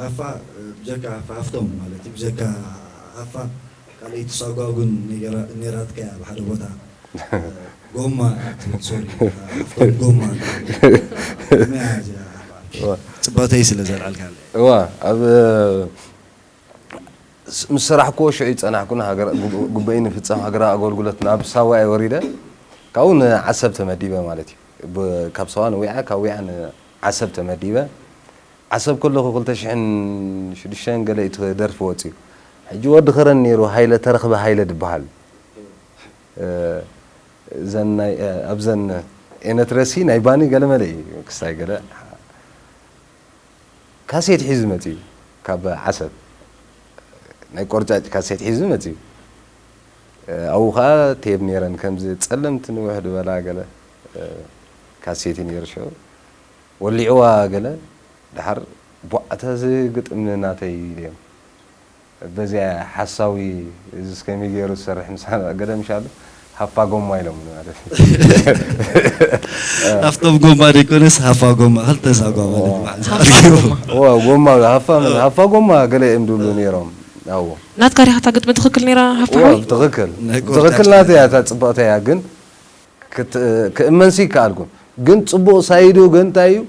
ሃፋ፣ ብጀካ ሃፋ ሃፍቶም ማለት እዩ፣ ብጀካ ሃፋ ካልኣይቲ ሳጓ እውን ነይራ-፣ ነይራትካ እያ ኣብ ሓደ ቦታ። ጎማ ትብል፣ ሶሪ፣ ሃፍቶም ጎማ። መያዝ እያ። ዋ። ጽብቕተይ ስለ ዘልዓልካለይ። እዋ፣ ኣብ፣ ስ-፣ ምስ ሰራሕኩዎ ሽዑ ይጸናሕኩን ሃገር-፣ ጉብ-፣ ጉባኤ ንፍጸም ሃገራዊ ኣገልግሎት ናብ ሳዋ እየ ወሪደ። ካብኡ ንዓሰብ ተመዲበ ማለት እዩ። ብ-፣ ካብ ሳዋ ንዊዓ፣ ካብ ዊዓ ንዓሰብ ተመዲበ። ዓሰብ ከለኹ ክልተ ሽሕን ሽዱሽተን ገለ እዩ እቲ ደርፊ ወጺኡ። ሕጂ ወዲ ከረን ነይሩ፣ ሃይለ፣ ተረኽበ ሃይለ ዝበሃል። እ፣ እዘን ናይ፣ እ፣ ኣብዘን ኤነትረሲ ናይ ባኒ ገለ መለ እዩ፣ ክስታይ ገለ ካሴት ሒዙ መጺኡ ካብ ዓሰብ። ናይ ቆርጫጭ ካሴት ሒዙ መጺኡ። እ፣ ኣብኡ ኸኣ ቴብ ነይረን፣ ከምዚ ጸለምቲ ንውሕ ዝበላ ገለ፣ እ፣ ካሴት እዩ ነይሩ ሽዑ። ወሊዕዋ ገለ፣ ደሓር ቧዕ፣ እታ እዚ ግጥም ናተይ ኢለዮም። በዚኣ ሓሳዊ፣ እዚስ ከመይ ገይሩ ዝሰርሕ ምሳና ገለ ምሽ ኣሎ፣ ሃፋ ጎማ ኢሎም ማለት እዩ። ሃፍቶም ጎማ ዘይኮነስ ሃፋ ጎማ፣ ክልተ ሳጓ ማለት እዩ። ሃፋ ጎማ። ዋ፣ ጎማ፣ ሃፋ፣ ሃፋ ጎማ ገለ እዮም ድብሉ ነይሮም። ኣዎ። ናትካ ዲኻ እታ ግጥሚ ትኽክል ነይራ፣ ሃፋ እዋ፣ ሓወይ? ትኽክል። ናይ ቆርጫጭ ትኽክል ናተይ እያ፣ እታ ጽብቕቲ እያ፣ ግን ክት-፣ ክእመንሲ ይከኣልኩን። ግን ጽቡቕ ሳይዱ ግን እንታይ እዩ?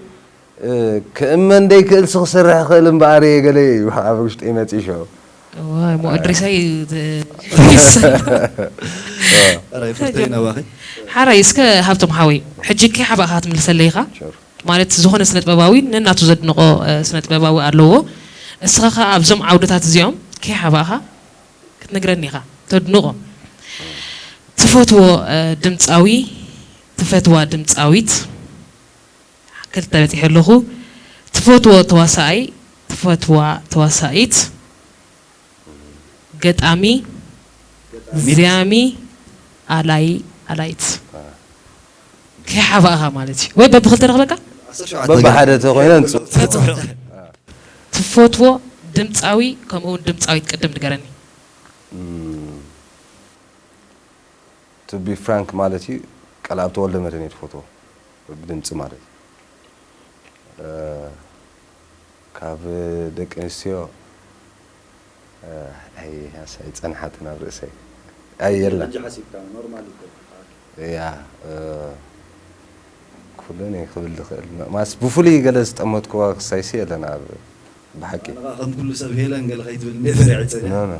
እ፣ ክእመን ደይክእልሲ ክሰርሕ ክእል እምበኣር እየ ገለ እዩ ኣብ ውሽጢ መጺሾ። እዋ፣ እሞ ኣድሪሳይ ዝ-፣ ራይ ፍርተይ ናባኺ። ሓራይ፣ እስከ ሃብቶም ሓወይ፣ ሕጂ ከይሓባእኻ ትምልሰለይ ኢኻ? ሹር። ማለት፣ ዝኾነ ስነ ጥበባዊ ነናቱ ዘድንቖ፣ እ፣ ስነ ጥበባዊ ኣለዎ። እስኻ ኸኣ ኣብዞም ዓውድታት እዚኦም ከይሓባእኻ ክትነግረኒ ኢኻ፣ ተድንቖ። ትፈትዎ፣ እ፣ ድምጻዊ፣ ትፈትዋ ድምጻዊት፣ ክልተ በጺሐ ኣለኹ። ትፈትዎ ተዋሳኣይ፣ ትፈትዋ ተዋሳኢት፣ ገጣሚ፣ ዜያሚ፣ ኣላይ፣ ኣላይት። ከይሓባእኻ ማለት እዩ። ወይ በብኽልተ ንኽበካ? በብሓደ ተኾይነን ጽ-፣ ትፈትዎ ድምጻዊ ከምኡ እውን ድምጻዊት ቅድም ንገረኒ። እም፣ to be frank ማለት እዩ፣ ቃልኣብ ተወልደ መድህን እየ ዝፈትዎ፣ ብድምጺ ማለት እዩ። እ፣ ካብ ደቂ ኣንስትዮ፣ እ፣ ኣይ፣ ኣሳይ ጸንሓትን ኣብ ርእሰይ። ኣይ፣ የላ። ሕጂ ሓሲብካ፣ ኖርማል እዩ። ያ፣ እ፣ ኩለን እየ ክብል ዝኽእል። ማስ ብፍሉይ ገለ ዝጠመትክዋ ክሳይሲ የለን ኣብ ብሓቂ። ኣነ ኸኣ ከም ኩሉ ሰብ ሄለን ገለ ከይትብል እንደ ፈሪዐ ጸኒሐ። ኖ፣ ኖ።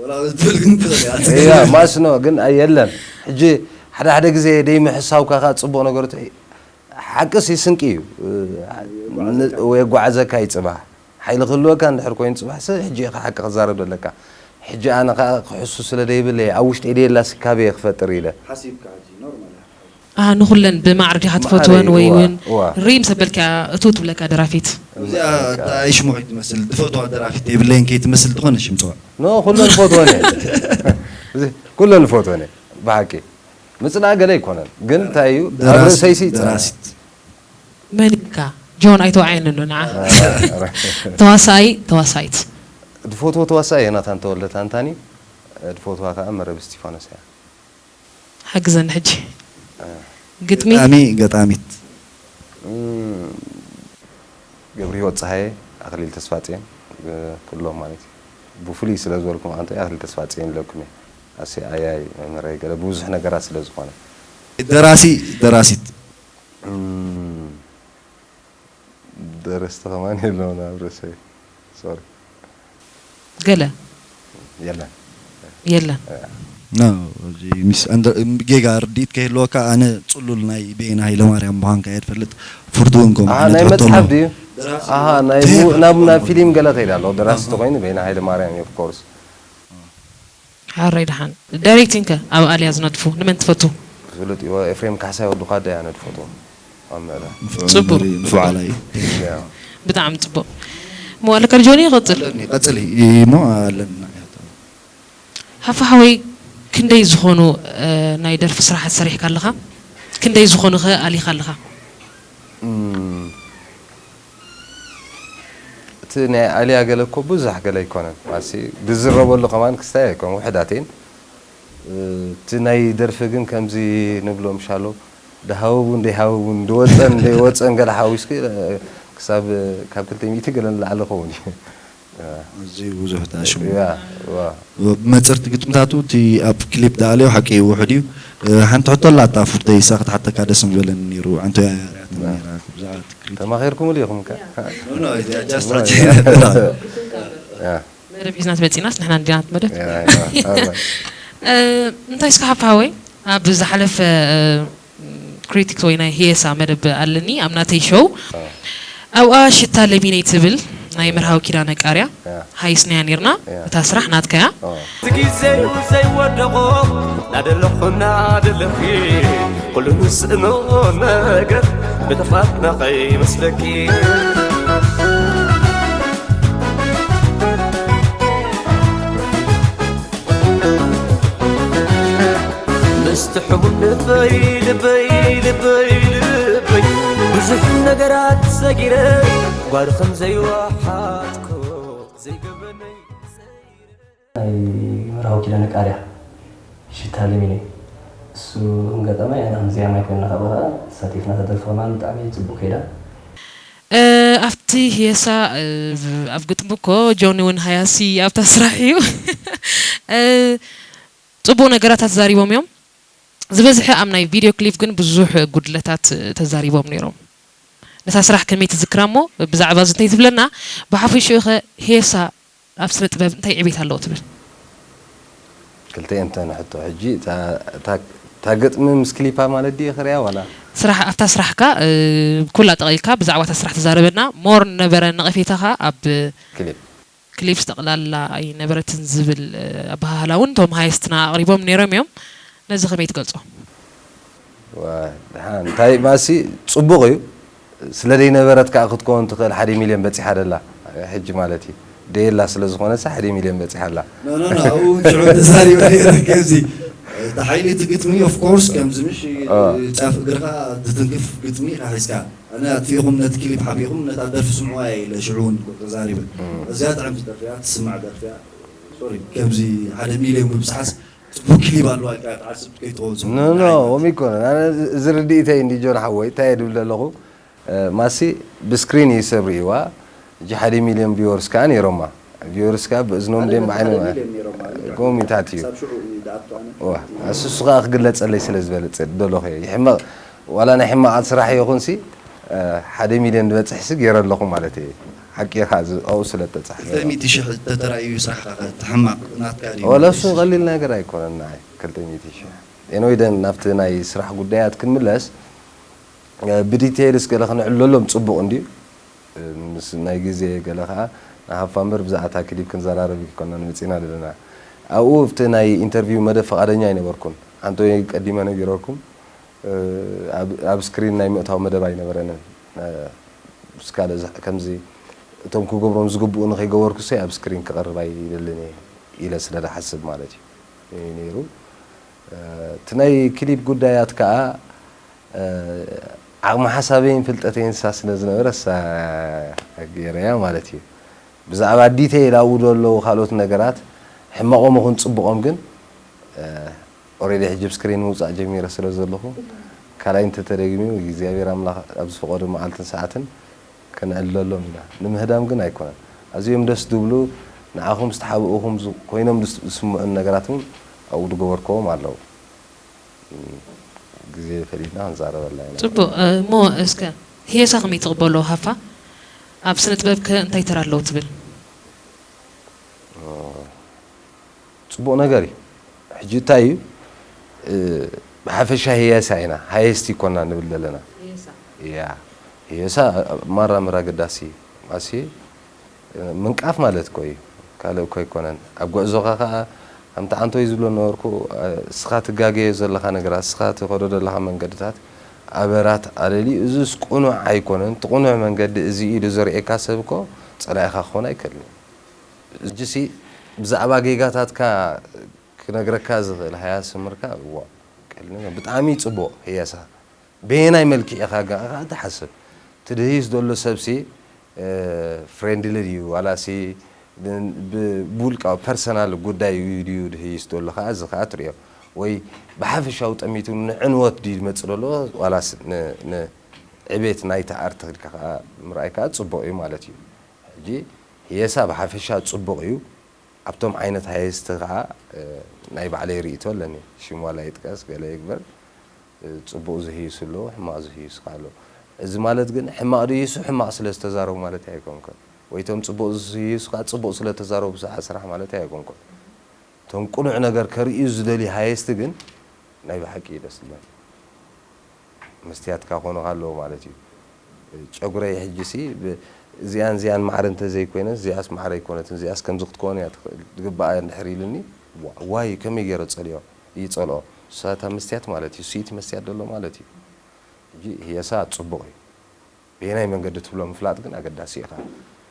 ወላ ክትብል ግን ትኽእል ኢኻ። እያ፣ ማስ ኖ፣ ግን ኣይ የለን። ሕጂ ሓደ ሓደ ግዜ ደይምሕሳውካ ኸኣ ጽቡቕ ነገሩ ትርኢ። ሓቅስ እዩ፣ ስንቂ እዩ። ን-፣ የጓዓዘካ እዩ ጽባሕ። ሓይሊ ክህልወካ እንድሕር ኮይኑ ጽባሕ፣ ስ-፣ ሕጂ ኢኻ ሓቂ ክዛረብ ዘለካ። ሕጂ ኣነ ኸኣ ክሕሱ ስለ ደይብለይ፣ ኣብ ውሽጠይ ደየላ ስካብ እየ ክፈጥር ኢለ። ሓሲብካ ሕጂ ኖርማል እያ። ኣሃ፣ ንኹለን ብማዕረ ዲኻ ትፈትወን ወይ እዋ፣ እውን እዋ። ርኢ ምስ ኣበልካ እቱ ትብለካ ደራፊት? እዚኣ እታ ኣይሽሙዒት ትመስል፣ ዝፈትዋ ደራፊት የብለይን ከይትመስል ዝኾነ ሽም ጽዋዕ። ኖ፣ ኩለን ዝፈትወን እየ። እዚ ኩለን ዝፈትወን እየ፣ ብሓቂ። ምጽላእ ገለ ኣይኮነን፣ ግን እንታይ እዩ፣ ኣብ ደራሲ-፣ ርእሰይሲ ይጸላእ። ደራሲት። መን ኢልካ? ጆን ኣይተወዓየንን ዶ ንዓ? ኧረ፣ ኧረ። ተዋሳኣይ፣ ተዋሳኢት። ዝፈትዎ ተዋሳኣይ ዮናታን ተወልደ ታንታኒ፣ ዝፈትዋ ከኣ መረብ እስቲፋኖስ እያ። ሓግዘኒ ሕጂ። እ። ግጥሚ? ገጣሚ፣ ገጣሚት። እም፣ ገብረሂወት ጸሃየ፣ ኣኽሊል ተስፋጽዮን፣ እ፣ ኩሎም ማለት እዩ። ብፍሉይ ስለ ዝበልኩም ኣንተ ኣኽሊል ተስፋጽዮን ኢለኩም እየ። ኣሲ ኣያይ መምህረይ ገለ ብብዙሕ ነገራት ስለ ዝኾነ። ደራሲ፣ ደራሲት። እም፣ ደረስቲ ከማን የለውን ኣብ ርእሰይ። ሶሪ። ገለ? የለን። የለን። ያ። ኖ፣ እዚ ሚስ ኣንደ-፣ ጌጋ ርድኢት ከይህልወካ፣ ኣነ ጽሉል ናይ በየነ ሃይለማርያም ምዃንካ እየ ዝፈልጥ። ፍርዱ እውን ከምኡ ኣሃ፣ ዓይነት ናይ ሕቶ መጽሓፍ ኣለዎ። ድዩ? ኣሃ፣ ናይ ቴፕ ሙ-፣ ናብ፣ ናብ ፊልም ገለ ከይዳ ኣለዎ። ደራሲ ኣሃ። ተኾይኑ በየነ ሃይለማርያም እዩ፣ of course። ሓራይ ደሓን። ዳይሬክቲንግ ከ ኣብ ኣልያ ዝነጥፉ ንመን ትፈቱ? ፍሉጥ እዩ፣ ኤፍሬም ካሕሳይ ወዲ ኳዳ እያ ነድፈቶ ኣብ ምዕራብ። ንፉዕ ጽቡቅ። መሪ-፣ ንፉዕ ዓላ እዩ። ያ። ብጣዕሚ ጽቡቅ። እሞ ኣለካ ጆኒ ይቐጽል። ኣለኒ፣ ቀጽሊ እሞ ኣለና። ሃፋ ሓወይ ክንደይ ዝኾኑ፣ እ፣ ናይ ደርፊ ስራሓት ሰሪሕካ ኣለኻ? ክንደይ ዝኾኑ ከ ኣሊኻ ኣለኻ? እም፣ እቲ ናይ ኣልያ ገለ እኮ ብዙሕ ገለ ኣይኮነን። ማሲ ዝዝረበሉ ከማን ክስታይ ኣይኮን፣ ውሕዳት እየን። እ፣ እቲ ናይ ደርፊ ግን ከምዚ ንብሎ ምሻሎ፣ ድሃወቡን ደይሃወቡን፣ ድወፀን ደይወፀን ገለ ሓዊስኪ፣ እ፣ ክሳብ ካብ ክልተ ሚእቲ ገለ ንላዕሊ ክኸውን እዩ። ኣዝዩ ብዙሕ ተኣሽሙ ያ ዋ ብመፀርቲ ግጥምታቱ እቲ ኣብ ክሊፕ ደኣለዮ ሓቂ እዩ ውሑድ እዩ። ሓንቲ ሕቶ ኣላታ ፍርደይ እሳ ክትሓተካ ደስ ምበለኒ ነይሩ ኣንቶ ያርያትኒ ነይራ ብዛዕባ እቲ ክሊፕ ተማኺርኩምሉ ኢኹም ከ No, no, it's just No, a yeah. general. ያ መደብ ሒዝና ትመፂናስ ንሕና እንዲና መደብ ያ ያ ኣባ እ፣ እንታይ እስካ ሓፍቲ ሓወይ ኣብ ዝሓለፈ እ፣ ክሪቲክስ ወይ ናይ ሂየሳ መደብ ኣለኒ ኣብ ናተይ ሾው ኣብኣ ሽታ ለሚነይ ትብል ናይ መርሃዊ ኪዳነ ቃርያ ያ ሃይስናያ ነርና ያ እታ ስራሕ ናትካያ ኦ እቲ ግዜኡ ዘይወደቖ ናደለኹ ናደለኺ ኩሉ ንስእኖ ነገር ብጥፋትና ከይመስለኪ ምስቲ ሕሙም ልበይ ልበይ ልበይ ልበይ ብዙሕ ነገራት ሰጊረ ጓድኽን ዘይወሓጥኩ ዘይገበነይ ናይ መርሃዊ ኪዳነ ቃርያ ሽታ ለሚነ እሱ ክንገጠማ ኢና ዜማ ኣይኮንና ካብ ኸዓ ተሳቲፍና ተደርፊ ከማን ብጣዕሚ ፅቡቅ ከይዳ እ፣ ኣብቲ ህየሳ እ፣ ኣብ ግጥሚ እኮ ጆኒ እውን ሃያሲ ኣብታ ስራሕ እዩ እ፣ ፅቡቅ ነገራታት ተዛሪቦም እዮም ዝበዝሐ ኣብ ናይ ቪድዮ ክሊፕ ግን ብዙሕ ጉድለታት እ፣ ተዛሪቦም ነይሮም ነታ ስራሕ ከመይ ትዝክራ እሞ ብዛዕባ እዚ እንታይ ትብለና ብሓፈሽኡ ኸ ህየሳ ኣብ ስነ ጥበብ እንታይ ዕቤት ኣለዎ ትብል ክልተ እየን እተን ሕቶ ሕጂ እታ- እታ እታ ግጥሚ ምስ ክሊፓ ማለት ድየ ክሪያ ዋላ ስራሕ ኣብታ ስራሕካ እ፣ ኩላ ጠቕሊልካ ብዛዕባ እታ ስራሕ ተዛረበና ሞር ነበረ ነቐፌታኻ ኣብ ክሊፕ ክሊፕስ ጠቕላላ ኣይነበረትን ዝብል እ፣ ኣበሃህላ እውን እቶም ሃየስትና ኣቕሪቦም ነይሮም እዮም ነዚ ከመይ ትገልጾ ዋ፣ ደሓን እንታይ ማሲ ጽቡቕ እዩ ስለ ደይነበረት ከዓ ክትከውን ትኽእል ሓደ ሚልዮን በጺሓ ደላ ሕጂ ማለት እዩ ደየላ ስለ ዝኾነሳ ሓደ ሚልዮን በጺሓ ኣላ ኣብኡ ሽዑ ተዛሪበ ነይረ ከምዚ እቲ ሓይሊ እቲ ግጥሚ ኦፍኮርስ ከምዚ ምሽ ጫፍ እግርካ ትትንክፍ ግጥሚ ኢካ ሒዝካ ኣነ ኣጥፊእኹም ነቲ ክሊፕ ሓቢእኹም ነታ ደርፊ ስምዑዋ እየ ኢለ ሽዑ እውን ተዛሪበ እዚኣ ጥዕምቲ ደርፊ እያ ትስማዕ ደርፊ እያ ሶሪ ከምዚ ሓደ ሚልዮን ምብፅሓስ ፅቡቅ ክሊፕ ኣለዋ ኢልካ ክትሓስብ ከይትኸውን ኖ ኖ ኦም ይኮነን ኣነ እዚ ርድኢተይ እንዲ ጆን ሓወይ እንታይ እየ ድብል ዘለኹ ማሲ ብስክሪን እዩ ሰብ ርእይዋ እጂ ሓደ ሚልዮን ቪወርስ ከዓ ነይሮማ ቪወርስ ከዓ ብእዝኖም ደም ብዓይኖም ጎሚታት እዩ እሱ እሱ ከዓ ክግለፀለይ ስለ ዝበለፀ ደለኹ እየ ይሕመቕ ዋላ ናይ ሕማቓት ስራሕ ይኹንሲ ሓደ ሚልዮን ዝበፅሕሲ ገይረ ኣለኹ ማለት እየ ሓቂ ኢኻ ኣብኡ ስለ ተፃሕፈ ክልተ ሚእቲ ሽሕ ተተራእዩ ስራሕካ እቲ ሕማቕ ናትካ ድዩ ወላ እሱ ቀሊል ነገር ኣይኮነን ንዓይ ክልተ ሚእቲ ሽሕ ኤንወይ ደን ናብቲ ናይ ስራሕ ጉዳያት ክንምለስ ብዲቴይልስ ገለ ክንዕለሎም ፅቡቕ እንድዩ ምስ ናይ ግዜ ገለ ከዓ ንሃፋ እምበር ብዛዕባ ክሊፕ ክንዘራረብ ይኮና ንመፂና ዘለና ኣብኡ ኣብቲ ናይ ኢንተርቪው መደብ ፈቓደኛ ኣይነበርኩን ሓንቲ ወይ ቀዲመ ነጊረኩም ኣብ ስክሪን ናይ ምእታው መደብ ኣይነበረንን ምስ ካልእ ከምዚ እቶም ክገብሮም ዝግብኡ ንከይገበርኩ ሰይ ኣብ ስክሪን ክቐርብ ኣይደልን እየ ኢለ ስለ ዝሓስብ ማለት እዩ ነይሩ እቲ ናይ ክሊፕ ጉዳያት ከዓ ዓቕሚ ሓሳበይን ፍልጠተይን ሳ ስለ ዝነበረ ሳ ገይረያ ማለት እዩ ብዛዕባ ዲተይል ኣብኡ ዘለዉ ካልኦት ነገራት ሕመቆም ይኹን ፅቡቆም ግን ኦሬዲ ሕጂ ስክሪን ምውፃእ ጀሚረ ስለ ዘለኹ ካልኣይ እንተተደግሚኡ እግዚኣብሔር ኣምላኽ ኣብ ዝፈቀዶ መዓልትን ሰዓትን ከነዕልለሎም ኢና ንምህዳም ግን ኣይኮነን ኣዝዮም ደስ ዝብሉ ንዓኹም ዝተሓብኡኹም ኮይኖም ዝስምዑን ነገራት እውን ኣብኡ ዝገበርክዎም ኣለዉ ግዜ ፈሊጥና ክንዛረበላ ኢና ፅቡቅ እሞ እስከ ህየሳ ከመይ ትቕበሎ ሃፋ ኣብ ስነ ጥበብ ከ እንታይ ተራ ኣለዎ ትብል ፅቡቕ ነገር እዩ ሕጂ እንታይ እዩ ብሓፈሻ ህየሳ ኢና ሃየስቲ ይኮና ንብል ዘለና ያ ህየሳ ማራ ምራ ግዳሲ ማሲ ምንቃፍ ማለት እኮ እዩ ካልእ እኮ ኣይኮነን ኣብ ጉዕዞኻ ከዓ ከምቲ ዓንቶይ ዝብሎ ነበርኩ እስኻ ትጋገዮ ዘለኻ ነገራት እስኻ ትኸዶ ዘለኻ መንገድታት ኣበራት ኣለልዩ እዚስ ቁኑዕ ኣይኮነን እቲ ቁኑዕ መንገዲ እዚ ኢሉ ዘርእየካ ሰብ እኮ ፀላኢኻ ክኾን ኣይክእልን እዩ እጅሲ ብዛዕባ ጌጋታትካ ክነግረካ ዝኽእል ሃያ ስምርካ እዋ ቀሊል ነገር ብጣዕሚ ጽቡቕ ህየሳ በየናይ መልክዕ ኢኻ ጋር ኢኻ ትሓስብ ትድህይስ ዘሎ ሰብሲ ፍሬንድሊ ድዩ ዋላሲ ብውልቃዊ ፐርሰናል ጉዳይ እዩ ድዩ ድህይስ ዘሎ ከዓ እዚ ከዓ ትሪኦ ወይ ብሓፈሻዊ ጠሚቱ ንዕንወት ድዩ ዝመፅእ ዘሎ ዋላስ ዕቤት ናይቲ ኣርት ኢልካ ከኣ ምርኣይ ከኣ ጽቡቕ እዩ ማለት እዩ። ሕጂ ህየሳ ብሓፈሻ ጽቡቕ እዩ። ኣብቶም ዓይነት ሃየስቲ ከኣ፣ እ፣ ናይ ባዕለይ ርእይቶ ኣለኒ። ሽም ዋላ ይጥቀስ፣ ገለ ይግበር፣ እ፣ ጽቡቕ ዝህይሱ ኣለዉ፣ ሕማቕ ዝህይሱ ከኣ ኣለዉ። እዚ ማለት ግን ሕማቕ ድህይሱ ሕማቕ ስለ ዝተዛረቡ ማለት ኣይኮንኩን። ወይ እቶም ጽቡቕ ዝህይሱ ከኣ ጽቡቕ ስለ ተዛረቡ ብዛዕባ ስራሕ ማለት ኣይኮንኩን። እቶም ቅኑዕ ነገር ከርእዩ ዝደልዩ ሃየስቲ ግን ናይ ብሓቂ እዩ ደስ ዝብለኒ። መስትያትካ ክኾኑኻ ኣለዎ ማለት እዩ። ጨጉረይ ሕጂሲ ብ-፣ እዚኣን እዚኣን ማዕረ እንተዘይኮይነን፣ እዚኣስ ማዕረ ኣይኮነትን፣ እዚኣስ ከምዚ ክትከውን እያ ትኽእል፣ ትግባኣ እንድሕር ኢሉኒ፣ ዋ-፣ ዋይ፣ ከመይ ገይረ ጸልዮ፣ ይጸልኦ። ንሳ እታ መስትያት ማለት እዩ፣ ስይቲ መስትያት ዘሎ ማለት እዩ። ሕጂ ህየሳ ጽቡቕ እዩ። በየናይ መንገዲ ትብሎ ምፍላጥ ግን ኣገዳሲ ኢኻ።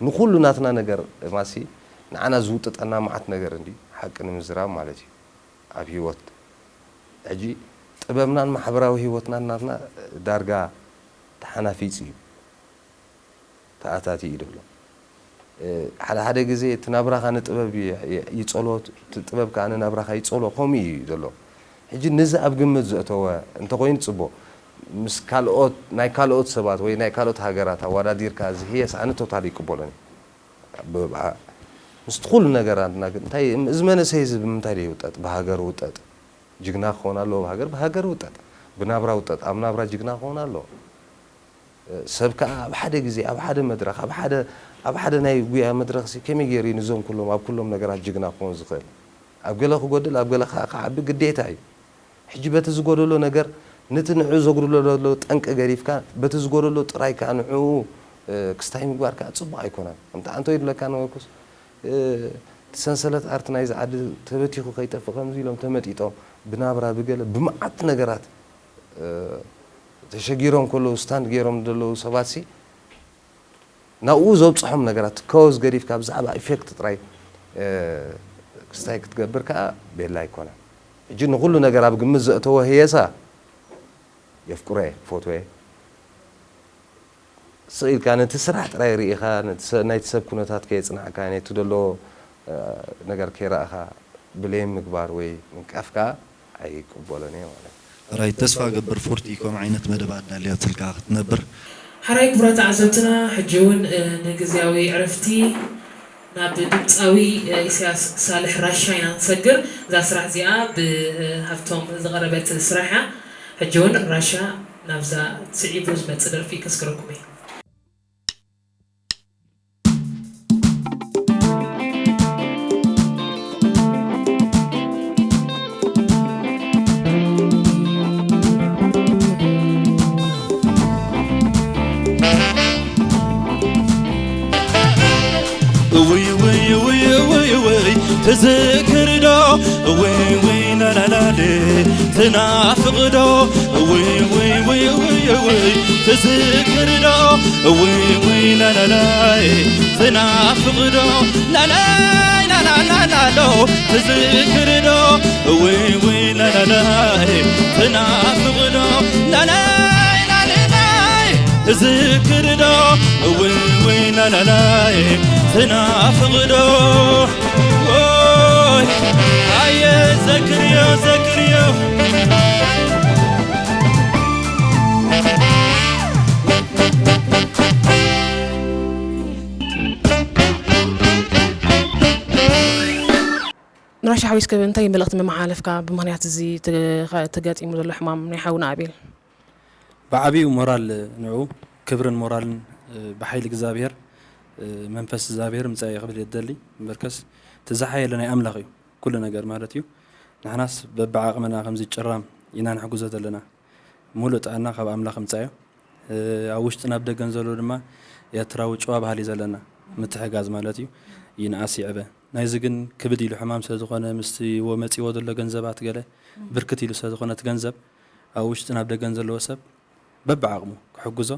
ንኹሉ ናትና ነገር ማሲ ንዓና ዝውጥጠና መዓት ነገር እንዲ ሓቂ ንምዝራብ ማለት እዩ። ኣብ ህይወት ሕጂ ጥበብናን ማሕበራዊ ህይወትናን ናትና ዳርጋ ተሓናፊጹ እዩ፣ ተኣታትዩ እዩ ዘሎ። እ፣ ሓደ ሓደ ግዜ እቲ ናብራኻ ንጥበብ ይ-፣ ይ-፣ ይጸሎ፣ እቲ ጥበብ ከኣ ንናብራኻ ይጸሎ፣ ከምኡ እዩ ዘሎ። ሕጂ ነዚ ኣብ ግምት ዘእተወ እንተኾይኑ ጽቡቕ፣ ምስ ካልኦት፣ ናይ ካልኦት ሰባት ወይ ናይ ካልኦት ሃገራት ኣወዳዲርካ ዝህየስ ኣነ ቶታሊ ይቅበሎን እዩ። ብ-፣ ብ-፣ ምስቲ ኩሉ ነገራትና ግን እንታይ፣ እዚ መንእሰይ እዚ ብምንታይ ድዩ ይውጠጥ? ብሃገር ውጠጥ። ጅግና ክኸውን ኣለዎ፣ ብሃገር፣ ብሃገር ውጠጥ። ብናብራ ውጠጥ። ኣብ ናብራ ጅግና ክኸውን ኣለዎ። ሰብ ከኣ ኣብ ሓደ ግዜ፣ ኣብ ሓደ መድረኽ፣ ኣብ ሓደ፣ ኣብ ሓደ ናይ ጉያ መድረኽሲ ከመይ ገይሩ እዩ ንዞም ኩሎም፣ ኣብ ኩሎም ነገራት ጅግና ክኸውን ዝኽእል? ኣብ ገለ ክጎድል፣ ኣብ ገለ ከኣ ክዓቢ ግዴታ እዩ። ሕጂ በቲ ዝጎደሎ ነገር፣ ነቲ ንዕኡ ዘጉድሎ ዘሎ ጠንቂ ገዲፍካ፣ በቲ ዝጎደሎ ጥራይ ከኣ ንዕኡ፣ እ፣ ክስታይ ምግባር ከኣ ጽቡቕ ኣይኮነን። ከምቲ ኣንቶይ ዝብለካ ነበርኩስ፣ እ፣ እቲ ሰንሰለት ኣርት ናይዚ ዓዲ ተበቲኹ ከይጠፍእ ከምዚ ኢሎም ተመጢጦም፣ ብናብራ፣ ብገለ፣ ብመዓት ነገራት፣ እ፣ ተሸጊሮም ከለዉ፣ ስታንድ ገይሮም ዘለዉ ሰባትሲ፣ ናብኡ ዘብጽሖም ነገራት፣ ኮዝ ገዲፍካ ብዛዕባ ኢፌክት ጥራይ፣ እ፣ ክስታይ ክትገብር ከኣ ቤላ ኣይኮነን። ሕጂ ንኹሉ ነገር ኣብ ግምት ዘእተወ ህየሳ የፍቅሮ እየ፣ ክፈትዎ እየ። ስቕ ኢልካ ነቲ ስራሕ ጥራይ ርኢኻ፣ ነቲ ሰ-፣ ናይቲ ሰብ ኩነታት ከየጽናዕካ፣ ነቲ ዘሎ፣ እ፣ ነገር ከይረኣኻ ብሌም ምግባር ወይ ምንቃፍ ከኣ ኣይቅበሎን እየ ማለት እዩ። ራይት፣ ተስፋ እገብር ፎርቲ ከምኡ ዓይነት መደባት ዳልያትልካ ክትነብር። ሓራይ ክቡራት ተዓዘብትና፣ ሕጂ እውን፣ እ፣ ንግዝያዊ ዕረፍቲ ናብ ድምጻዊ፣ እ፣ ኢሳያስ ሳልሕ ራሻ ኢና ንሰግር። እዛ ስራሕ እዚኣ ብ፣ እ፣ ሃብቶም ዝቐረበት ስራሕ እያ። ሕጂ እውን ራሻ ናብዛ ስዒቡ ዝመጽእ ደርፊ ከስግረኩም እየ። እውይ፣ እውይ፣ እውይ፣ እውይ፣ እውይ፣ ትዝክር ዶ? እውይ፣ እውይ፣ ላላላል፣ ትናፍቕ ዶ? እውይ፣ እውይ፣ እውይ፣ እውይ፣ እውይ፣ ትዝክር ዶ? እውይ፣ እውይ፣ ላላላይ፣ ትናፍቕ ዶ? ላላይ፣ ላላላላሎ፣ ትዝክር ዶ? እውይ፣ እውይ፣ ላላላይ፣ ትናፍቕ ዶ? ላላይ፣ ላላላይ፣ ትዝክር ዶ? እውይ፣ እውይ፣ ላላላይ፣ ትናፍቕ ዶ? ኦይ፣ ኣየ፣ ዘክርዮ፣ ዘክርዮ። ንራሻ ሓዊስከ እንታይ መልእኽቲ መመሓላለፍካ ብምኽንያት እዚ ተገ-፣ ተገጢሙ ዘሎ ሕማም ናይ ሓውና ኣቤል? ብዓቢኡ ሞራል ንዕኡ፣ ክብርን ሞራልን፣ እ፣ ብሓይሊ እግዚኣብሔር፣ እ፣ መንፈስ እግዚኣብሔር ምጻእ እየ ክብል እየ ዝደሊ። እምበርከስ፣ እቲ ዝሓየለ ናይ ኣምላኽ እዩ፣ ኩሉ ነገር ማለት እዩ። ንሕናስ በብዓቕምና ከምዚ ጭራም ኢና ንሕግዞ ዘለና። ሙሉእ ጥዕና ካብ ኣምላኽ ምጻዮ። እ፣ ኣብ ውሽጥን ኣብ ደገን ዘሎ ድማ ኤርትራዊ ጭዋ ባህሊ ዘለና፣ ምትሕጋዝ ማለት እዩ፣ ይንኣስ ይዕበ። ናይዚ ግን ክብድ ኢሉ ሕማም ስለ ዝኾነ፣ ምስቲ ወ-፣ መጺዎ ዘሎ ገንዘባት ገለ ብርክት ኢሉ ስለ ዝኾነ፣ እቲ ገንዘብ ኣብ ውሽጥን ኣብ ደገን ዘለዎ ሰብ በብዓቕሙ ክሕግዞ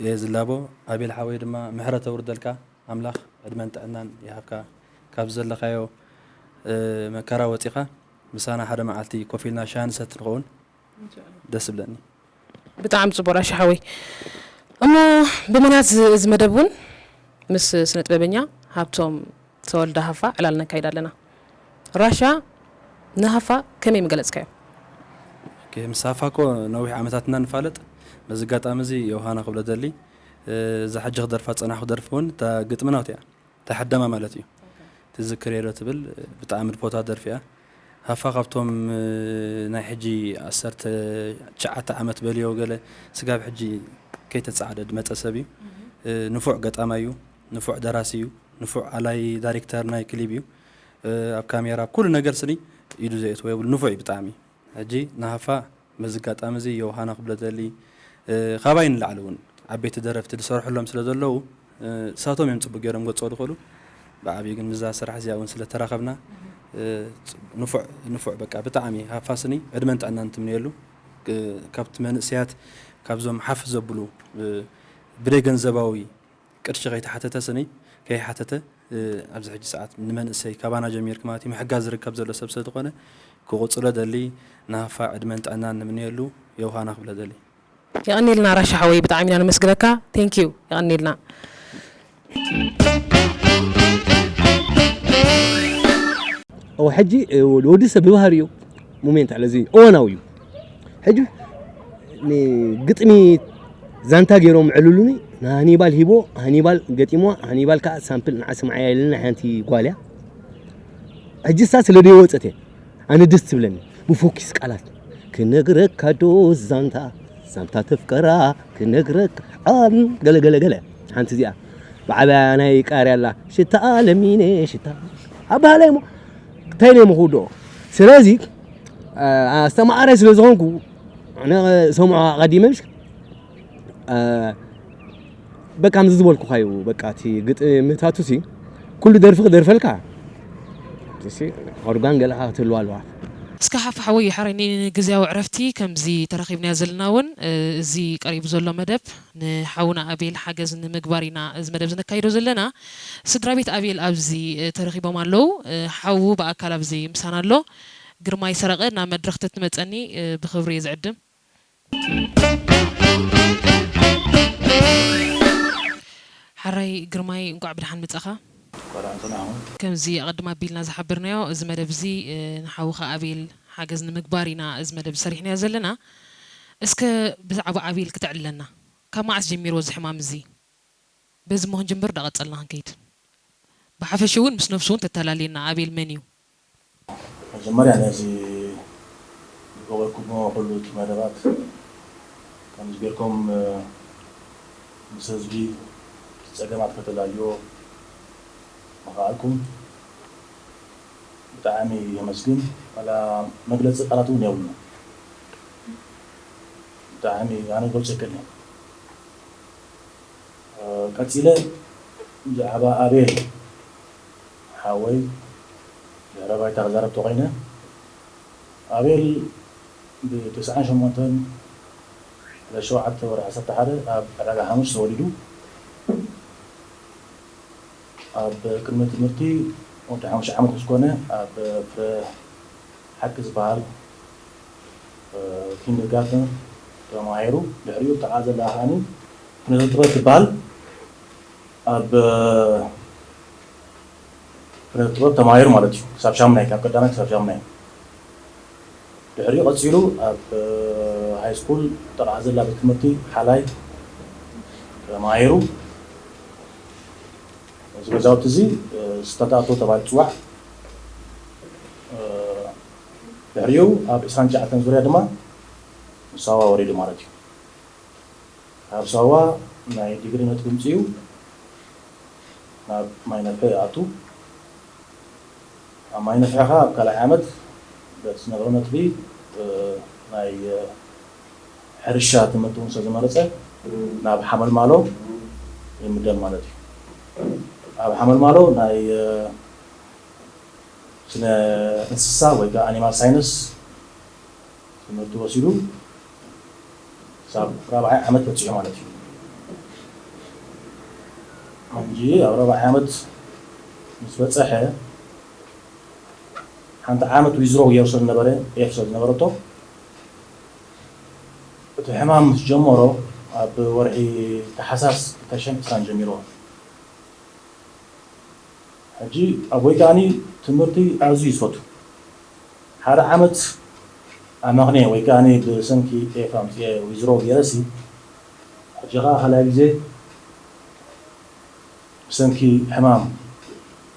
እየ ዝላቦ። ኣቤል ሓወይ ድማ ምሕረት ኣውርደልካ፣ ኣምላኽ ዕድመን ጥዕናን ይሃብካ። ካብ ዘለኻዮ፣ እ፣ መከራ ወጺኻ ምሳና ሓደ መዓልቲ ኮፍ ኢልና ሻሂ ንሰቲ ንኸውን። ደስ ይብለኒ። ብጣዕሚ ጽቡቕ ራሻ ሓወይ። እሞ ብምኽንያት እዚ፣ እዚ መደብ እውን ምስ ስነ ጥበበኛ ሃብቶም ተወልደ ሃፋ ዕላል ነካይድ ኣለና። ራሻ ንሃፋ ከመይ ምገለጽካዮ? ኦኬ፣ ምስ ሃፋ እኮ ነዊሕ ዓመታት ኢና ንፋለጥ። በዚ ኣጋጣሚ እዚ ዮሃና ክብሎ ደሊ፣ እዛ ሕጂ ክደርፋ ዝጸናሕኩ ደርፊ እውን እታ ግጥሚ ናቱ እያ። እታ ሕደማ ማለት እዩ። ትዝክር የዶ ትብል ብጣዕሚ ድፎታ ደርፊ እያ። ሃፋ ካብቶም ናይ ሕጂ ዓሰርተ ትሽዓተ ዓመት በልዮ ገለ ስጋብ ሕጂ ከይተጻዕደ ድመጸ ሰብ እዩ። ንፉዕ ገጣማይ እዩ፣ ንፉዕ ደራሲ እዩ፣ ንፉዕ ኣላይ ዳይሬክተር ናይ ክሊብ እዩ። ኣብ ካሜራ ኣብ ኩሉ ነገር ስኒ ኢዱ ዘየእትዎ የብሉ፣ ንፉዕ እዩ ብጣዕሚ። ሕጂ ንሃፋ በዚ ኣጋጣሚ እዚ ዮሃና ክብሎ ደሊ፣ እ፣ ካባይ ንላዕሊ እውን ዓበይቲ ደረፍቲ ዝሰርሕሎም ስለ ዘለዉ፣ እ፣ እሳቶም እዮም ጽቡቅ ገይሮም ገጽዎ ዝኽእሉ። ብዓብዩ ግን ምስዛ ስራሕ እዚኣ እውን ስለ ተራኸብና፣ እ፣ ጽ-፣ ንፉዕ፣ ንፉዕ በቃ ብጣዕሚ ሃፋ ስኒ ዕድመን ጥዕናን ትምነየሉ። እ፣ ካብቲ መንእሰያት ካብዞም ሓፍ ዘብሉ፣ እ፣ ብደይ ገንዘባዊ ቅርሺ ከይተሓተተ ስኒ ከይሓተተ፣ እ፣ ኣብዚ ሕጂ ሰዓት ንመንእሰይ ካባና ጀሚርካ ማለት እዩ ምሕጋዝ ዝርከብ ዘሎ ሰብ ስለ ዝኾነ ክቕጽሎ ደሊ፣ ንሃፋ ዕድመን ጥዕናን ንምንየሉ ዮሃና ክብሎ ደሊ። የቐኔልና ራሻ ሓወይ፣ ብጣዕሚ ኢና ነመስግነካ። ቴንክ ዩ፣ የቐኔልና። እወ ሕጂ፣ እ፣ ወዲ ሰብ ብባህሪኡ ሞሜንት ኣለ፣ እዚ እዋናዊ እዩ። ሕጂ ንግጥሚ ዛንታ ገይሮም ዕልሉኒ፣ ንሃኒባል ሂቦ፣ ሃኒባል ገጢምዋ፣ ሃኒባል ከዓ ሳምፕል ንዓ ስምዓያ ኢልኒ ሓንቲ ጓል እያ። ሕጂ እሳ ስለ ደይወፀት እየ ኣነ ደስ ትብለኒ። ብፎኪስ ቃላት ክነግረካ ዶ ዛንታ፣ ዛንታ ተፍቀራ ክነግረካ፣ ኣም፣ ገለ ገለ ገለ። ሓንቲ እዚኣ ብዓብያ ናይ ቃርያ ኣላ፣ ሽታ ለሚነ ሽታ ኣባህላይ እሞ እንታይ ነይ ምኽውድኦ። ስለዚ ኣስተማቓራይ ስለ ዝኾንኩ ኣነ ሰምዖ ኣቐዲመ ምሽ በቃ ከምዚ ዝበልኩኻ እዩ። በቃ እቲ ግጥምታቱ ሲ ኩሉ ደርፊ ክደርፈልካ ሲ ኦርጋን ገለኻ ክትህልዋ ኣለዋ። እስከ ሓፍ ሓወይ ሓራይ ንግዝያዊ ዕረፍቲ ከምዚ ተራኺብናዮ ዘለና እውን እዚ ቀሪቡ ዘሎ መደብ ንሓውና ኣቤል ሓገዝ ንምግባር ኢና እዚ መደብ ዝነካይዶ ዘለና። ስድራ ቤት ኣቤል ኣብዚ ተረኺቦም ኣለዉ። ሓዉ ብኣካል ኣብዚ ምሳና ኣሎ። ግርማይ ሰረቐ ናብ መድረኽ ተትመጸኒ ብኽብሪ እየ ዝዕድም። ሓራይ ግርማይ እንቋዕ ብድሓን መጻኻ። ከምዚ ኣቐድም ኣቢልና ዝሓበርናዮ እዚ መደብ እዚ ንሓውኻ ኣቤል ሓገዝ ንምግባር ኢና እዚ መደብ እዚ ሰሪሕናዮ ዘለና። እስከ ብዛዕባ ኣቤል ክተዕልለና፣ ካብ መዓስ ጀሚርዎ እዚ ሕማም እዚ? በዚ እሞ ክንጅምር ዳቐጸልና ክንከይድ። ብሓፈሽኡ እውን ምስ ነብሱ እውን ተተላልየና፣ ኣቤል መን እዩ? መጀመርያ ነዚ ዝገበርኩሞ ኩሉ እቲ መደባት ከምዚ ጌርኩም ምስ ህዝቢ ጸገማት ከተላልዮ ምኽኣልኩም ብጣዕሚ የመስግን። ዋላ መግለጺ ቃላት እውን የብሉን። ብጣዕሚ ኣነ ክገልጾ ኣይክእልን እየ። ቀጺለ ብዛዕባ ኣቤል ሓወይ ድሕረ ባይታ ክዛረብ ተኾይነ፣ ኣቤል ብ ተስዓን ሸሞንተን ዕለት ሸውዓተ ወርሒ ዓሰርተ ሓደ ኣብ ዕዳጋ ሓሙስ ተወሊዱ። ኣብ ቅድመ ትምህርቲ ወዲ ሓሙሽተ ዓመት ምስ ኮነ ኣብ ፍረ ሓቂ ዝበሃል ኪንደርጋርተን ተማሂሩ፣ ድሕሪኡ ተዓዘ ለኣኻኒ ፍኖተ ጥበብ ትበሃል ኣብ ፍኖተ ጥበብ ተማሂሩ ማለት እዩ። ክሳብ ሻምናይ፣ ካብ ቀዳማይ ክሳብ ሻምናይ። ድሕሪኡ ቀጺሉ ኣብ ሃይ ስኩል ጥቓ ዘላ ቤት ትምህርቲ ሓላይ ተማሂሩ። እዚ ገዛውቲ እዚ ስታታቶ ተባሂሉ ይፅዋዕ። ድሕሪኡ ኣብ ዕስራን ትሽዓተን ዙርያ ድማ ንሳዋ ወሪዱ ማለት እዩ። ካብ ሳዋ ናይ ዲግሪ ነጥቢ ምፅኡ ናብ ማይ ነፍሒ ይኣቱ። ኣብ ማይ ነፍሒ ከዓ ኣብ ካልኣይ ዓመት በቲ ዝነበሮ ነጥቢ ናይ ሕርሻ ትምህርቲ እውን ስለዝመረፀ ናብ ሓመልማሎ ይምደብ ማለት እዩ። ኣብ ሓመልማሎ ናይ ስነ እንስሳ ወይ ከዓ ኣኒማል ሳይንስ ትምህርቲ ወሲዱ ክሳብ ራብዓይ ዓመት በፂሑ ማለት እዩ። ሕጂ ኣብ ራብዓይ ዓመት ምስ በፀሐ ሓንቲ ዓመት ዊዝድሮው ገይሩ ስለዝነበረ ኤፍ ስለዝነበረቶ እቲ ሕማም ምስ ጀመሮ ኣብ ወርሒ ታሕሳስ ክልተ ሽሕን ዕስራን ጀሚርዎ። ሕጂ ኣቦይ ከኣኒ ትምህርቲ ኣዝዩ እዩ ዝፈቱ። ሓደ ዓመት ኣመኽንየ ወይ ከኣ ብሰንኪ ጤፍ ኣምፅኤ ዊዝድሮ ገይረሲ፣ ሕጂ ኸዓ ካልኣይ ግዜ ብሰንኪ ሕማም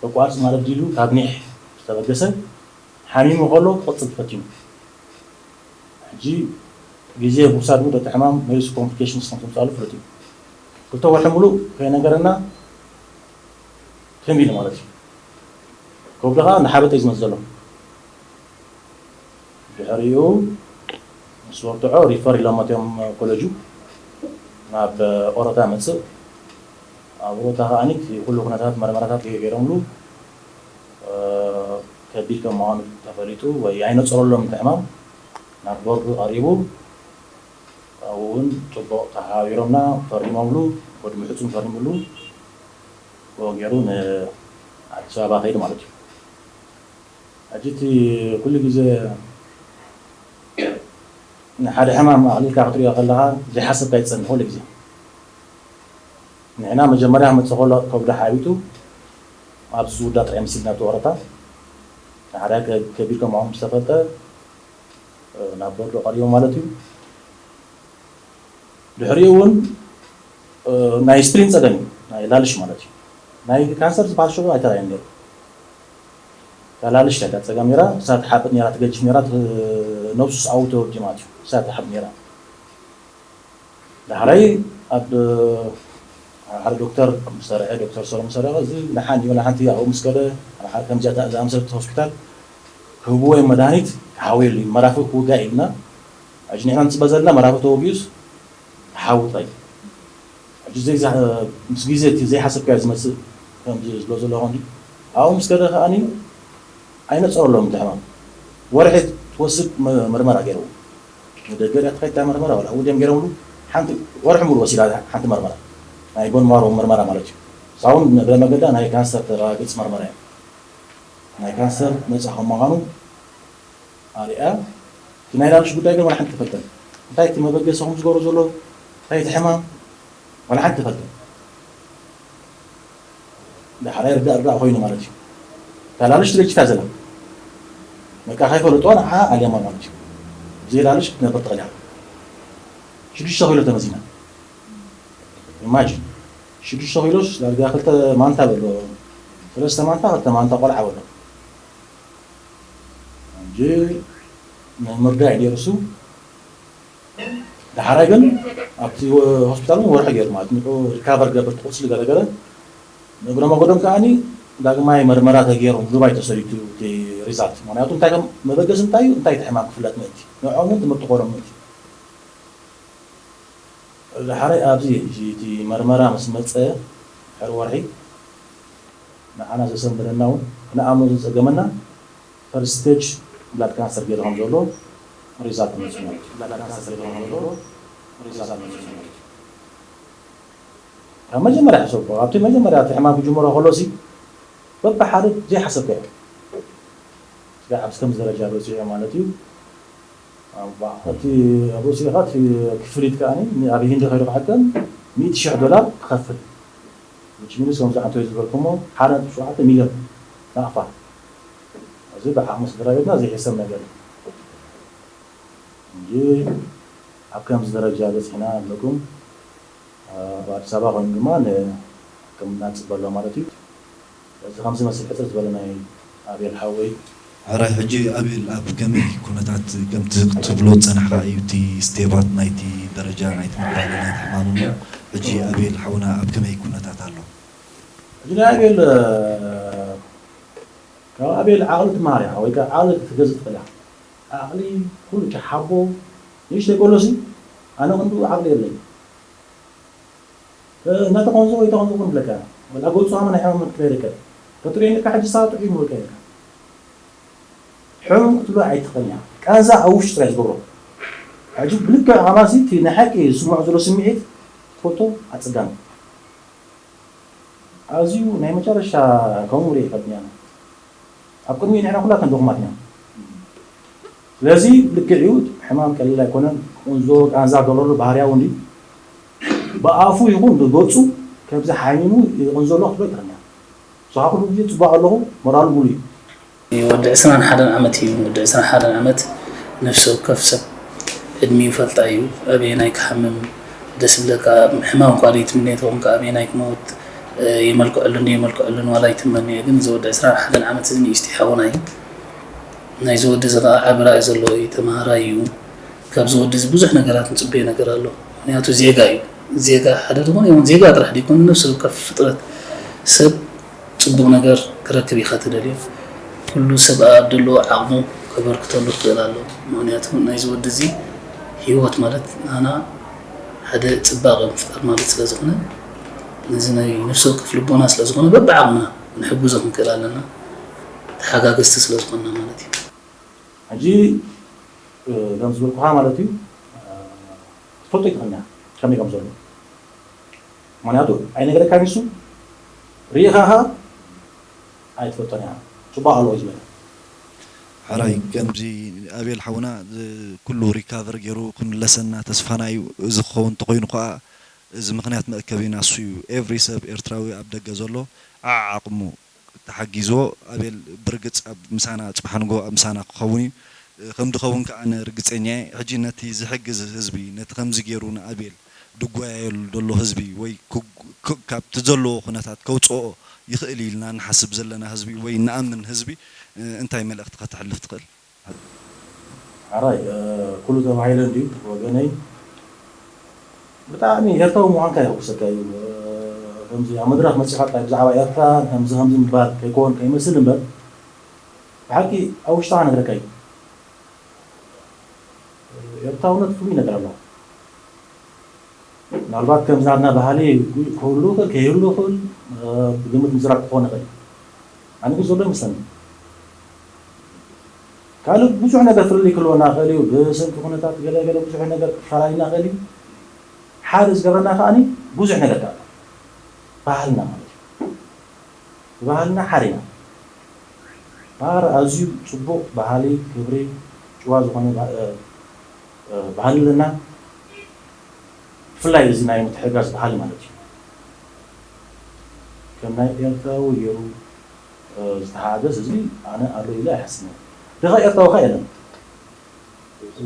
ተቋርፅ ማለት ድዩ ካብ ኒሕ ዝተበገሰ ሓሚሙ ከሎ ክቕፅል ተፈቲኑ። ሕጂ ግዜ ብምውሳድ እውን እቲ ሕማም መሊሱ ኮምፕሊኬሽንስ ከም ዘምፅኣሉ ፍሉጥ እዩ። ክልተ ወርሒ ሙሉእ ከይነገረና ትም ኢሉ ማለት እዩ። ከብዱ ከዓ እናሓበጠ እዩ ዝመፅእ ዘሎ። ድሕሪኡ ምስ ወግዖ ሪፈር ኢሎሞ እዮም ኮለጁ ናብ ኦሮታ መፅእ። ኣብ ኦሮታ ከዓ እቲ ኩሉ ኩነታት መርመራታት ገይሮምሉ ከቢድ ከም ምዃኑ ተፈሊጡ ወይ ኣይነፀረሎም እቲ ሕማም ናብ ቦርዱ ቀሪቡ። ኣብኡ እውን ፅቡቕ ተሓባቢሮምና ፈሪሞምሉ፣ ወዲ ምሕፁን ፈሪሙሉ ብኡ ገይሩ ንኣዲስ ኣበባ ከይድ ማለት እዩ። ሕጂ እቲ ኩሉ ግዜ ንሓደ ሕማም ኣቕሊልካ ክትሪኦ ከለኻ ዘይሓሰብካ ይፀንሕ ኩሉ ግዜ። ንሕና መጀመርያ መፅእ ከሎ ከብዱ ሓቢጡ ኣብዚ ዝውዳ ጥራይ መሲልና እቲ ወረታ ንሓደ ከቢድ ከምኦም ዝተፈልጠ ናብ ቦርዶ ቀሪቡ ማለት እዩ። ድሕሪኡ እውን ናይ ስትሪን ፀገም እዩ፣ ናይ ላልሽ ማለት እዩ። ናይ ካንሰር ዝበሃል ሽዑ ኣይተራእየን ነይሩ። እታ ላልሽ እያ እታ ፀገም ነይራ፣ እሳ ትሓብጥ ነይራ፣ ትገጅፍ ነይራ፣ ነብሱ ሰብኣዊ ተወዲ ማለት እዩ። እሳ ትሓብጥ ነይራ። ዳሕራይ ኣብ ሓደ ዶክተር ምስ ሰርሐ፣ ዶክተር ሰሎሞን ሰረቐ፣ እዚ ደሓን እዩ፣ ወላ ሓንቲ ኣብኡ ምስ ከደ፣ ኣብ ሓደ ከምዚኣ ዝኣመሰለት ሆስፒታል ክህብዎ እዮም መድሃኒት፣ ክሓውየሉ እዩ፣ መራፍእ ክውጋእ ኢልና። ሕጂ ንሕና ንፅበ ዘለና መራፍእ ተወጊኡስ ሓዊ ጥራይ። ሕጂ ዘይ ምስ ግዜ እቲ ዘይሓሰብካዮ ዝመፅእ ከምዚ ዝብሎ ዘለኹ እንዲ ኣብኡ ምስ ከደ ከዓኒ ኣይነፀረሎም እቲ ሕማም። ወርሒ ትወስድ መ- መርመራ ገይረው። ንደገ ሪኣ ትኸይድ እታ መርመራ ዋላ እውን ድዮም ገይረምሉ ሓንቲ ወርሒ ሙሉ ወሲዳ ሓንቲ መርመራ ናይ ቦን ማሮ መርመራ ማለት እዩ። ሳውን እግረ መገዳ ናይ ካንሰር ተረጋግፅ መርመራ እዩ። ናይ ካንሰር ነፃ ከም ምዃኑ ኣርያ እቲ ናይ ላልሽ ጉዳይ ግን ዋላ ሓንቲ ተፈልጠን። እንታይ እቲ መበገሲ ከም ዝገብሮ ዘሎ እንታይ እቲ ሕማም ዋላ ሓንቲ ተፈልጠን። ዳሕራይ ርዳእ ርዳእ ኮይኑ ማለት እዩ። እታ ላልሽ ትበጅታ ዘላ በቃ ከይፈለጥዋ ንዓ ኣልያማ ማለት እዩ። ብዘይ ላልሽ ክትነብር ትኽእል እያ። ሽዱሽተ ኪሎ ተመዚና። ኢማጂን ሽዱሽተ ኪሎስ ዳርጋ ክልተ ማንታ በሎ። ሰለስተ ማንታ ክልተ ማንታ ቆልዓ በሎ። ሕጂ ንምርዳእ እዩ ነይሩ እሱ። ዳሕራይ ግን ኣብቲ ሆስፒታል እውን ወርሒ ገይሩ ማለት ንዑ ሪካቨር ገብር ትቁስሊ ገለገለ ንእግረ መገዶም ከዓኒ ዳግማይ መርመራ ተገይሩ ዱባይ ተሰሪቱ እቲ ሪዛልት ምክንያቱ እንታይ ከም መበገስ እንታይ እዩ እንታይ እቲ ሕማም ክፍለጥ ምእንቲ ንዕኦም እውን ትምህርቲ ክኾኖም ምእንቲ ዳሕራይ ኣብዚ ሕጂ እቲ መርመራ ምስ መፀ ድሕሪ ወርሒ ንዓና ዘሰንብደና እውን ክንኣምኖ ዘፀገመና ፈርስት ስቴጅ ብላድ ካንሰር ገይሩ ከም ዘሎ ሪዛልት መፂኡ ማለት እዩ። ብላድ ካንሰር ገይሩ ከም ዘሎ ሪዛልት መፂኡ ማለት እዩ። ካብ መጀመርያ ሕሰቦ ኣብቲ መጀመርያ እቲ ሕማም ክጅምሮ ከሎ ሲ በብሓደ ዘይሓሰብካዮ ስጋዕ ኣብዚ ከምዚ ደረጃ በፂሑ ማለት እዩ። እቲ ኣብ ሩስያ እቲ ክፍሊት ከዓ ኣብ ሂንዲ ከይዱ ክሕከም ሚእቲ ሽሕ ዶላር ትኸፍል። Which means ከምዚ ዓንቶ ዝበልኩሞ ሓደ ነጥቢ ሸውዓተ ሚልዮን ናቕፋ። እዚ ብዓቕሚ ስድራ ቤትና ዘይሕሰብ ነገር እዩ እንጂ ኣብ ከምዚ ደረጃ በፂሕና ኣለኩም። ኣብ ኣዲስ ኣበባ ኮይኑ ድማ ንሕክምና ንፅበሎ ማለት እዩ። እዚ ከም ዝመስል ሕፅር ዝበለ ናይ ኣቤል ሓወይ። ሕራይ ሕጂ ኣቤል ኣብ ከመይ ኩነታት ከምቲ ክትብሎ ዝፀናሕካ እዩ እቲ ስቴባት ናይቲ ደረጃ ናይቲ ምዕባለ ናይቲ ሕማም እሞ ሕጂ ኣቤል ሓውና ኣብ ከመይ ኩነታት ኣሎ? ሕጂ ናይ ኣቤል ካብ ኣቤል ዓቕሊ ትመሃር ኢኻ ወይ ከዓ ዓቕሊ ክትገዝእ ትኽእል ኢኻ። ዓቕሊ ኩሉ ጨሓቦ ንእሽተይ ከሎ ሲ ኣነ ክንድኡ ዓቕሊ የለይ። እናተኾንዞ ወይ ተኾንዞ ክብለካ ወላ ገፁ ሃመ ናይ ሕማም ምልክት ኣይርከብን። ተትሪኦ ኢልካ ሕጂ ሳቱ እዩ ምልካ ኢልካ ሕሙም ክትብሎ ኣይትኽእልን ኢኻ። ቃንዛ ኣብ ውሽጢ ጥራይ ዝገብሮ። ሕጂ ብልክዕ ከማሲ እቲ ናይ ሓቂ ዝስምዖ ዘሎ ስምዒት ትፈልጦ ኣፀጋሚ። ኣዝዩ ናይ መጨረሻ ከምኡ ርኢ ይፈልጥኒ ኣነ። ኣብ ቅድሚኡ ንሕና ኩላትና ድኹማት ኢና። ስለዚ ልክዕ እዩ፣ ሕማም ቀሊል ኣይኮነን። ቁንዞ ቃንዛ ገለሉ ባህርያዊ እንዲ ብኣፉ ይኹን ብገጹ ከምዚ ሓሚሙ ይቕንዞ ኣሎ ክትብሎ ኣይትኽእልን። ንስኻ ኩሉ ግዜ ጽቡቕ ኣለኹ፣ ሞራሉ ሙሉ እዩ። ወዲ ዕስራን ሓደን ዓመት እዩ። ወዲ ዕስራን ሓደን ዓመት ነፍሲ ወከፍ ሰብ ዕድሚኡ ይፈልጣ እዩ። ኣበየናይ ክሓምም ደስ ይብለካ፣ ሕማም እኳ ዘይትምነዮ ተኾንካ ኣበየናይ ክመውት የመልክዐሉን የመልክዐሉን ዋላ ኣይትመንዮ። ግን እዚ ወዲ ዕስራን ሓደን ዓመት እዚ ንእሽተይ ሓውና እዩ። ናይዚ ወዲ እዚ ከዓ ዓቢ ራኢ ዘለዎ እዩ፣ ተምሃራይ እዩ። ካብዚ ወዲ እዚ ብዙሕ ነገራት ንፅበዮ ነገር ኣሎ። ምክንያቱ ዜጋ እዩ። ዜጋ ሓደ ዝኾነ ይኹን ዜጋ ጥራሕ ደይኮነ ነፍሲ ወከፍ ፍጥረት ሰብ ፅቡቕ ነገር ክረክብ ኢኻ ትደልዮ። ኩሉ ሰብ ኣብ ዘለዎ ዓቕሙ ከበርክተሉ ክኽእል ኣለዎ። ምክንያቱ ናይዚ ወዲ እዚ ህይወት ማለት ንዓና ሓደ ፅባቐ ምፍጣር ማለት ስለ ዝኾነ፣ ነዚ ናይ ነፍሲ ወከፍ ልቦና ስለ ዝኾነ በብዓቕምና ክንሕግዞ ክንክእል ኣለና፣ ተሓጋገዝቲ ስለ ዝኾንና ማለት እዩ። ሕጂ ከም ዝበልኩኻ ማለት እዩ፣ ትፈልጦ ኣይትኽእልን ኢኻ ከመይ ከም ዘሎ። ምኽንያቱ ኣይነገረካን፣ ንሱ ርኢኻ ኸኣ ኣይትፈልጦን ኢኻ። ጽቡቕ ኣለዎ እዩ ዝበለ። ሕራይ ከምዚ ኣቤል ሓውና ኩሉ recover ገይሩ ክምለሰና ተስፋና እዩ። እዚ ክኸውን እንተኾይኑ ከኣ እዚ ምኽንያት መእከቢና እሱ እዩ። Every ሰብ ኤርትራዊ ኣብ ደገ ዘሎ ዓዓቕሙ ተሓጊዝዎ ኣቤል ብርግጽ ኣብ ምሳና ጽባሕ ንግሆ ኣብ ምሳና ክኸውን እዩ። ከም ድኸውን ከኣ ርግጸኛ እየ። ሕጂ ነቲ ዝሕግዝ ህዝቢ ነቲ ከምዚ ገይሩ ንኣቤል ድጓየሉ ዘሎ ህዝቢ ወይ ካብቲ ዘለዎ ኩነታት ከውጽኦ ይኽእል እዩ ኢልና ንሓስብ ዘለና ህዝቢ ወይ ንኣምን ህዝቢ እንታይ መልእኽቲ ከተሕልፍ ትኽእል? ሕራይ ኩሉ ተባሂለ እንድዩ ብወገነይ። ብጣዕሚ ኤርትራዊ ምዃንካ የሐጉሰካ እዩ። ከምዚ ኣብ መድረኽ መጺኻ ጥራይ ብዛዕባ ኤርትራ ከምዚ ከምዚ ምባል ከይኮን ከይመስል እምበር ብሓቂ ኣብ ውሽጥኻ ነግረካ እዩ። ኤርትራውነት ፍሉይ ነገር ኣለዎ። ምናልባት ከምዚ ናትና ባህሊ ክህሉ ይኽእል ከይህሉ ይኽእል ብግምት ምዝራብ ክኾን ይኽእል እዩ። ኣነ ግን ዘሎ ይመስለኒ። ካልእ ብዙሕ ነገር ፍልልይ ክህልወና ይኽእል እዩ። ብሰንኪ ኩነታት ገለ ገለ ብዙሕ ነገር ክፈላለየና ይኽእል እዩ። ሓደ ዝገብረና ከኣ ብዙሕ ነገር ከኣ ባህልና ማለት እዩ። ብባህልና ሓሪና እምበኣር ኣዝዩ ጽቡቕ ባህሊ ክብሪ ጭዋ ዝኾነ ባህሊ ኣለና። ብፍላይ እዚ ናይ ምትሕግጋዝ ባህሊ ማለት እዩ። ከም ናይ ኤርትራዊ ገይሩ ዝተሓጋገዝ ህዝቢ ኣነ ኣሎ ኢለ ኣይሓስብን። ድኻ ኤርትራዊ ከኣ የለን።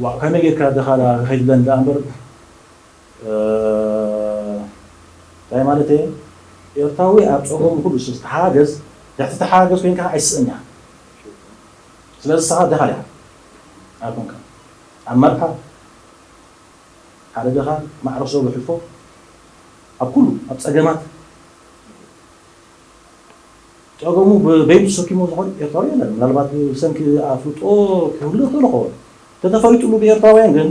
ዋእ ከመይ ጌርካ ድኻ ከይድለን ደኣ እምበር እንታይ ማለት እየ? ኤርትራዊ ኣብ ጸገሙ ኩሉ ዝተሓጋገዝ ድሕቲ ተሓጋገዝ ኮይንካ ኣይስእን ኢኻ። ስለዚ ንስኻ ድኻ ዲኻ ኣይኮንካ። ኣብ መርዓ ሓደ ድኻ ማዕረ ሰቡ ሕልፎ ኣብ ኩሉ ኣብ ጸገማት ጸገሙ በይኑ ተሰኪሞ ዝኾን ኤርትራዊ የለን። ምናልባት ብሰንኪ ኣፍልጦ ክህሉ ይኽእል ይኸውን። ተተፈሊጡሉ ብኤርትራውያን ግን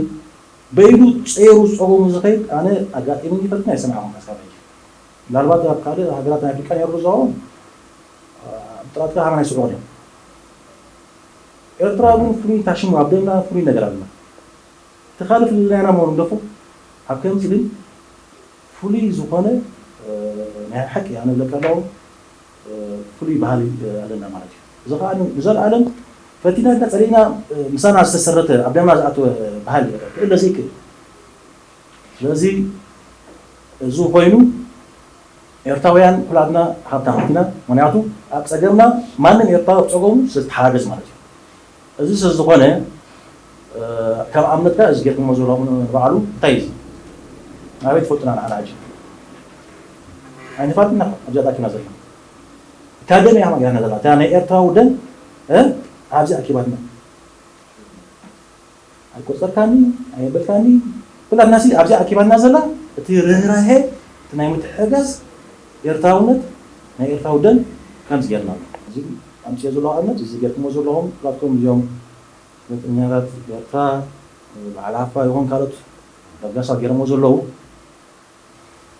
በይኑ ጸይሩ ጸገሙ ዝኸይድ ኣነ ኣጋጢሙኒ ይፈልጥን ኣይሰማዕኹን ክሳብ ሕጂ። ምናልባት ኣብ ካልእ ሃገራት ናይ ኣፍሪቃ ነይሩ ዝኸውን ብጥራጥካ ሃበና ይስዕቑ እዮም። ኤርትራ ግን ፍሉይ ታሽሙ ኣብ ደምና ፍሉይ ነገር ኣለና። እቲ ካልእ ፍልልያና ምሆኑ ግደፎ ኣብ ከምዚ ግን ፍሉይ ዝኾነ ናይ ሓቂ ኣነ ዝብለካ ኣለኹ ፍሉይ ባህሊ ኣለና ማለት እዩ። እዚ ከዓ ንዘለኣለም ፈቲና ኢልና ጸሊእና ምሳና ዝተሰረተ ኣብ ደምና ዝኣተወ ባህሊ ክእለ ዘይክእል። ስለዚ እዚ ኮይኑ ኤርትራውያን ኩላትና ሃብታማት ኢና። ምክንያቱ ኣብ ጸገምና ማንም ኤርትራዊ ኣብ ጸገሙ ስለዝተሓጋገዝ ማለት እዩ። እዚ ስለ ዝኾነ ከም ኣብነትካ እዚ ጌርኩሞ ዘለኹም ንባዕሉ እንታይ እዩ እዚ? ኣበይ ትፈልጡና ንዓና ሕጂ? ኣይንፋልጥና ኣብዚ ኣኪብና ዘለና። እታ ደም እያ ማጊራና ዘላ። እታ ናይ ኤርትራዊ ደም ኣብዚ ኣኪባትና። ኣይቆጸርካኒ ኣየበልካኒ ኩላትና ሲ ኣብዚኣ ኣኪባና ዘላ እቲ ርህራሄ እቲ ናይ ምትሕጋዝ ኤርትራውነት ናይ ኤርትራዊ ደም ከምዚ ጌርና ኣሎ። እዚ ኣምፅኦ ዘለኹ ኣብነት እዚ ጌርኩሞ ዘለኹም ኩላትኩም እዚኦም ስደተኛታት ኤርትራ በዓል ኣፋ ይኹን ካልኦት ለጋሳት ጌሮሞ ዘለዉ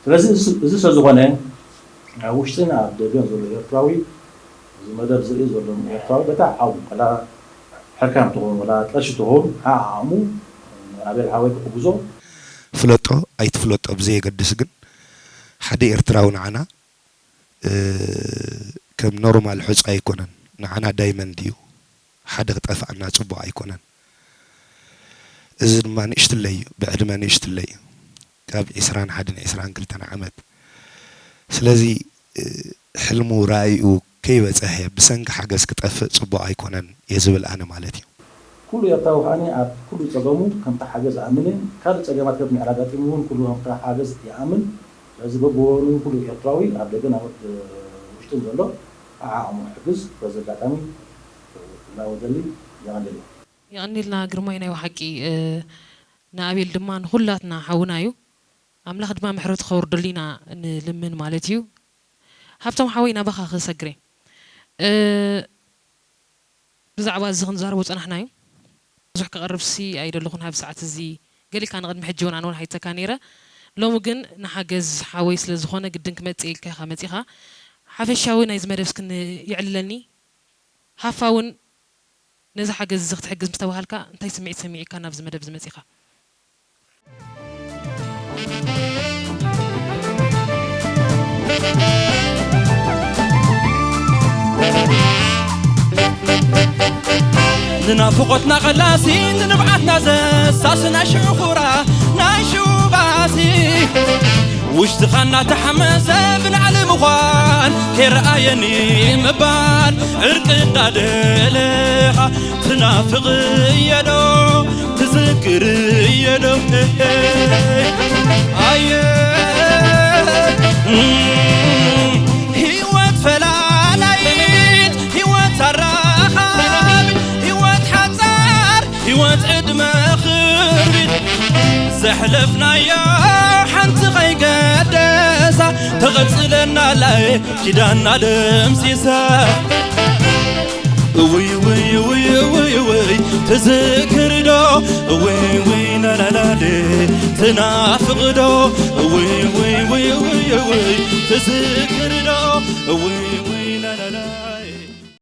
ስለዚ እዚ ስለ ዝኾነ ኣብ ውሽጥን ኣብ ደገን ዘሎ ኤርትራዊ እዚ መደብ ዝርኢ ዘሎ ኤርትራዊ በታ ዓው ወላ ሕርካም ትኹን ወላ ቀሺ ትኹን ዓዓቕሙ ኣቤል ሓወይ ክሕግዞ ፍለጦ ኣይትፍለጦ ብዘየገድስ ግን ሓደ ኤርትራዊ ንዓና ከም ኖርማል ሑጻ ኣይኮነን ንዓና ዳይመንድ እዩ ሓደ ክጠፍኣና ጽቡቕ ኣይኮነን። እዚ ድማ ንእሽትለይ እዩ፣ ብዕድመ ንእሽትለይ እዩ፣ ካብ ዒስራን ሓደን ዒስራን ክልተን ዓመት። ስለዚ ሕልሙ ራኢኡ ከይበጸሐ ብሰንኪ ሓገዝ ክጠፍእ ጽቡቕ ኣይኮነን እየ ዝብል ኣነ ማለት እዩ። ኩሉ ኤርትራዊ ከኣ ኣብ ኩሉ ጸገሙ ከም ተሓገዝ እኣምን እየ። ካልእ ጸገማት ከም ምዕራብ ኣጋጢሙ እውን ኩሉ ከም ተሓገዝ ይኣምን። ስለዚ በብወገኑ ኩሉ ኤርትራዊ ኣብ ደገን ኣብ ውሽጥን ዘሎ ዓዓቕሙ ክሕግዝ በዚ ኣጋጣሚ ክላወ ዘሊ የቐንደል። የቐኒልና ግርማይ ናይ ብሓቂ ንኣቤል ድማ ንኹላትና ሓውና እዩ። ኣምላኽ ድማ ምሕረቱ ከውርደሉ ኢና ንልምን ማለት እዩ። ሃብቶም ሓወይ ናባኻ ክሰግሬ ብዛዕባ እዚ ክንዛረቦ ጸናሕና እዩ። ብዙሕ ክቐርብ ሲ ኣይደለኹን ሃብ ሰዓት እዚ ገሊካ ንቕድሚ ሕጂ እውን ኣነ እውን ሓይተካ ነይረ። ሎሚ ግን ንሓገዝ ሓወይ ስለ ዝኾነ ግድን ክመጽእ ኢልካ ኢኻ መጺኻ። ሓፈሻዊ ናይዚ መደብ እስክን ይዕልለኒ። ሃፋ እውን ነዚ ሓገዝ እዚ ክትሕግዝ ምስ ተባሃልካ እንታይ ስምዒት ሰሚዒካ ናብዚ መደብ እዚ መጺኻ? ንናፍቖትና ቐላሲ ንንብዓትና ዘሳሲ ናይ ሽዑ ኹራ ናይ ሽባሲ ውሽጥኻ እናተሓመሰ ብላዕሊ ምዃን ከይረኣየኒ ምባል ዕርቂ እንዳደለኻ ትናፍቕ እየዶ ትዝክር እየዶ ኣየ ህይወት ፈላላይት ህይወት ኣራኻቢ ህይወት ሓጻር ህይወት ዕድመ ክርቢት ዘሕለፍናዮ ሓንቲ ከይገደሳ ተቐጽለና ላይ ኪዳና ደምሲሳ እውይ ውይ ውይ ውይ ውይ ትዝክር ዶ እውይ ውይ ናናናዴ ትናፍቕ ዶ እውይ ውይ ውይ ውይ ውይ ትዝክር ዶ እውይ ውይ ናናና